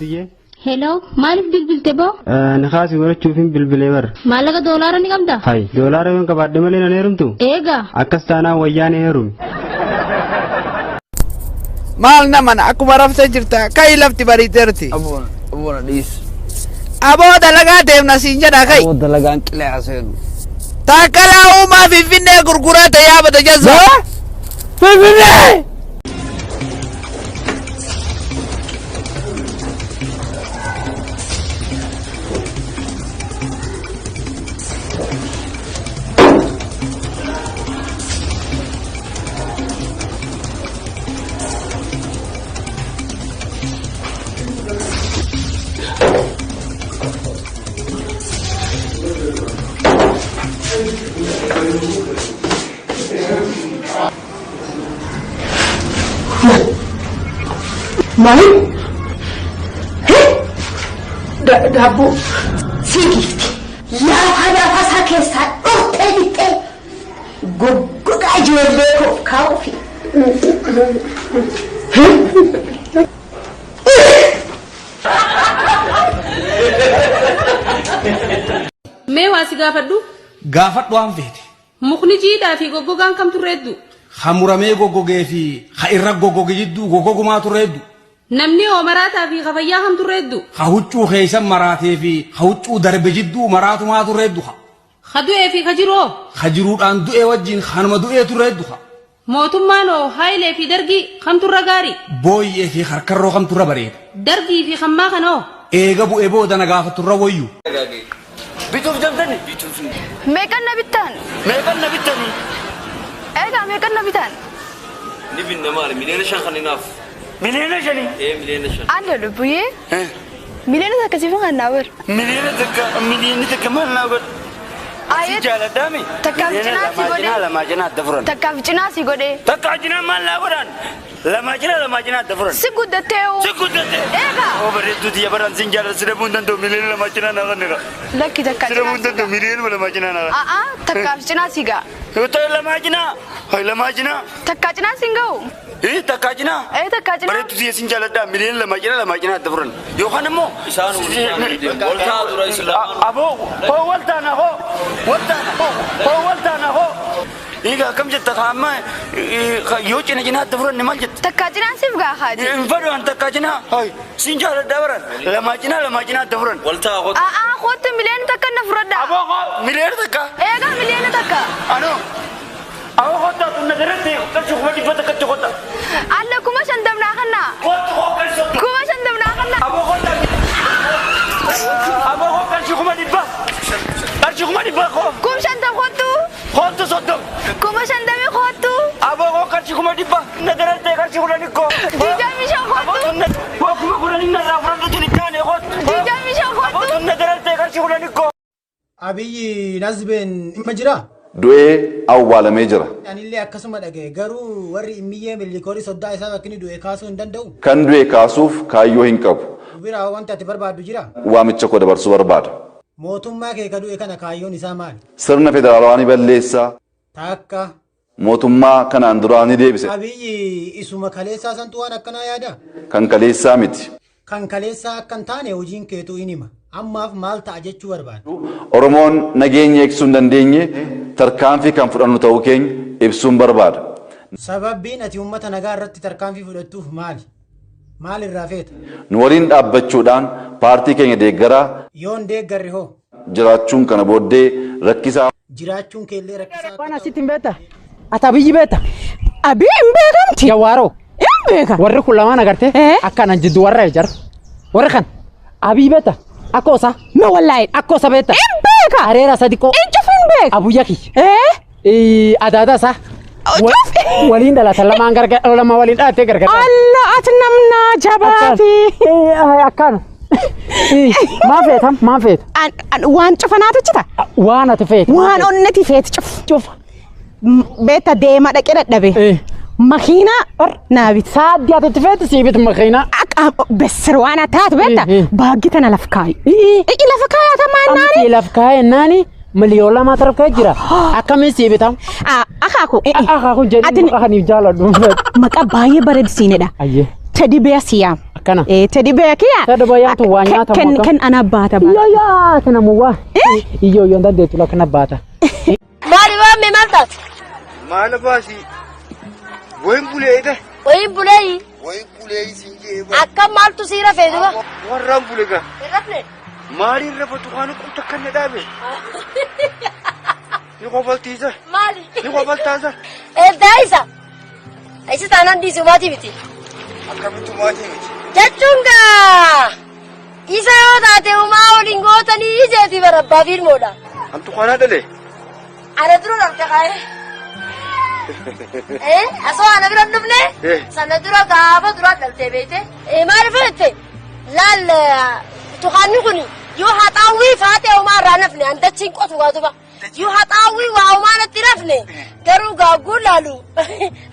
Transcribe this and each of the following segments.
Bareedduyyee. Hello, maaliif bilbilte boo? Nikaasi godhachuufin bilbilee bara. Maallaqa doolaara ni qabdaa? Hay, doolaara yoon qabaadhe malee nan heerumtu? Eegaa. Akkas taanaan wayyaanee heerumi. Maal naman akkuma raftee jirta ka'i lafti bariiteerti. Aboona aboona dhiis. Aboo dalagaa deemna siin jedha ka'i. Aboo dalagaan qilee haseenu. Taakkalaa Uumaa Finfinnee gurguraa ta'e yaabata jazza. Finfinnee! Maal? Daabboo sii giifti. Laafa laafa isaa keessaa dhortee lixxee goggogaa ijoollee koof kaa'uufi. Mee waa si gaafadhu? Gaafadhu waan feete. Mukni jiidhaa fi goggogaan kamtu irra hedduu? Ka muramee goggogee fi ka irra goggoge jidduu goggogumaatu irra heddu. Namni hoo maraataa fi ka fayyaa kamtu irra heddu? Ka huccuu keeysan maraatee fi ka huccuu darbe jidduu maraatumaatu irra heddu ka. Ka du'ee fi ka jiru hoo? Ka jiruudhaan du'e wajjiin kanuma du'eetu irra heddu ka. Mootummaan hoo Haayilee fi Dargii kamtu irra gaari? Booyyee fi karkarroo kamtu irra bareeda? Dargii fi kammaa kana hoo? Eega bu'e booda na gaafattu irra woyyu. Bituuf deemtani? Bituuf. Meeqan na bittan? Meeqan na bittani? Egaa meeqan na bitan? Ni binna maali? Miliyoona 5 kan hinaaf. Miliyoona 5? Ee miliyoona 5. Alla lubbuyyee. Miliyoona takka siif kan naa bar. Miliyoona 1 miliyoonni 1 maal naa godha? Si jaaladhaami? Takkaaf cinaa si godhe. Lamaa cinaa adda furan. Takkaaf cinaa si godhe. Takkaa cinaa maal naa godhan? Lamaa cinaa lamaa cinaa adda furan. Si guddattee. Si guddattee. Eegaa. Oo bareedduu tiyya baraan sin jaalladha si dhabuu hin danda'u miliyoona lamaa cinaa naa kannira. Lakki takkaa Si dhabuu cinaa hin si danda'u ga'a. miliyoona lamaa cinaa naa kanna. A'aa takkaaf cinaa si ga'a. Yoo ta'e lamaa cinaa. Hay lamaa cinaa. Takkaa cinaa sin ga'u. Ee takkaa cinaa. Ee takkaa cinaa. Bareedduu tiyya sin jaalladha miliyoona lamaa cinaa lamaa cinaa adda furan. Yookaan immoo. Isaan wal ta'a dura isin lamaan. Aboo hoo wal taana hoo wal taana hoo wal taana hoo. Egaa akkam jetta ka amma yoo cina cinaa adda furanne maal jetta? Takkaa cinaan siif ga'a haati. Hin fedhu an takkaa cinaa. Hay sin jaalladha baran lamaa cinaa lamaa cinaa adda furan. Wal ta'a kottu. A'aa kottu miliyoona 1 na fudhadha. Aboo hoo miliyoona 1. Eegaa miliyoona 1. Anoo. Aboo kottaa tun na darante qarshii 100,000tti kotta. Alla 50,000 naa kannaa. Kottu hoo qarshii 30. 50,000 naa kannaa. Aboo kottaa. Aboo hoo qarshii 100,000. Qarshii 100,000 koo. 50,000 kottu. Kottu 30. 50,000 kottu. Aboo hoo qarshii 100,000. Na darante qarshii 10 koo. 25 kottu. Hoo 10,000 narraa fudhadhu tun itti aanee kottu. 25 Aboo kottu. tun na darante qarshii 10 koo. Abiyyi Nazbeen dhimma jiraa? Du'ee awwaalamee jira. Anillee akkasuma dhagaye garuu warri immiyyee millikoorii soddaa isaa bakki inni du'e kaasuu hin danda'u. Kan du'e kaasuuf kaayyoo hin qabu. Biraa wanti ati barbaaddu jira? Waamicha koo dabarsuu barbaada. Mootummaa kee ka du'e kana kaayyoon isaa maali? Sirna federaalawaa ni balleessa. Takka. Mootummaa kanaan duraa ni deebise. Abiyyi isuma kaleessaa santu waan akkanaa yaada? Kan kaleessaa miti. Kan kaleessaa akka hin taane hojiin keetuu in hima. Ammaaf maal ta'a jechuu barbaadda? Oromoon nageenya eegsisuu hin dandeenye tarkaanfii kan fudhannu ta'uu keenya ibsuun barbaada. Sababbiin ati uummata nagaa irratti tarkaanfii fudhattuuf maali? Maal irraa feeta? Nu waliin dhaabbachuudhaan paartii keenya deeggaraa. Yoo hin deeggarre hoo? Jiraachuun kana booddee rakkisaa. Jiraachuun keellee rakkisaa akka Waan ta'u. asitti hin beekta? Ati Abiyyi beekta? Abii hin beekamti. Jawaaroo. Hin beeka. Warri kun lamaan agartee akkanan jiddu warra jar. Warri kan Abiy beekta? Akka osa. No wallaahi. Akka osa beekta? Hin beeka. Areera sadi qoo. Hin cufu hin beeka. Abuyya kiyya. Adaada isaa. Cufi. Waliin dhalatan lamaan gargar lama waliin dhalatee gargar. Alla ati namna jabaati. Akkaan. Maan feeta? Maan feeta? Waan cufanaatu jira. Waan ati feete. Waan onneti feete cuf. Cufa. Beekta deema dhaqee dadhabe. Makiinaa naa biti. Saaddi ati itti feete sii bitu makiinaa. Akka bessir waan taatu beekta baaggi tana laf kaayu. I'i lafa kaayata maannaani. Amti laf kaaye naani miliyoona 2 tarkee jira. Akkamiin sii bitam? Akaaku. Akaaku jedhii maqaa kaniif jaaladhu. Maqaa baay'ee bareedu siinedha. Ayyee. Teddy bear si yaam. Akkana. Ee teddy bear kiyya. Teddy bear tu waa nyaatamu Kan akkam? kan ana baata baata. Iyyoo yaa kana muwaa. Iyyoo iyyoo dandeettu la kana baata. Maali waan maal taate? Maala baasii. Wayin bulee ida. Wayin bulee. Wayin bulee siin jee. Akkam maaltu sii rafee duba? Warraan bule gaa. Hin rafne? Maaliin rafa tukaanu qubta kan na dhaabe. Ni kofaltiisa. Maali? Ni kofaltaasa. Eeltaa isa. Isa taanaan dhiisi umaatii miti. Akkamitti umaatii miti? Jechuun gaa isa yoo taate umaa waliin gootanii jeeti bara abbaa fiilmoodha. An tukaanaa dhale. Ana dura dharte kaa'e. Eh, asoo ana bira hin dhufne? Sana dura gaafa dura dhaltee beekte. Eh, maaliif jette? Laal tukaanni kun yoo haxaawwii faatee umaa irraa nafne andachiin qotu gaa duba. Yoo haxaawwii waa umaa natti nafne garuu gaagguu laalu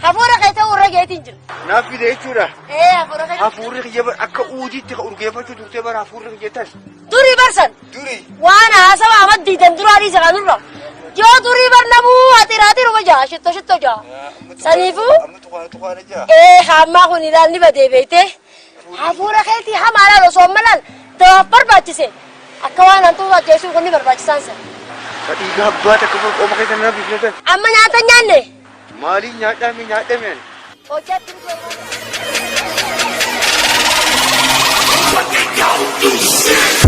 hafuura kee ta'uu irra geetiin jiru. Naaf fide jechuudha. Ee hafuura kee. Hafuurri kiyya bara akka uudiitti ka urgeeffachuu turtee bara hafuurri kiyya tas. Durii barsan. Durii. Waan haasawa amad diidan duraa dhiisa kan durra. Yoo durii bar namuu haxiraatiiruma jaa shitto shitto jaa. Saniifuu. Amma tuqaana tuqaana jaa. Ee hammaa kun ilaalni badee beeyte. Hafuura keetii hamaa laal osoo amma laal dawaaf barbaachise akka waan hantuuta ajjeesuu kun ni barbaachisaan san. Ka dhiiga abbaa takka qoma keessa nama bifnatan. Amma nyaata hin nyaanne. Maaliin nyaadhaa mi nyaadhame ani? Hojjatti. Fucking go, you shit!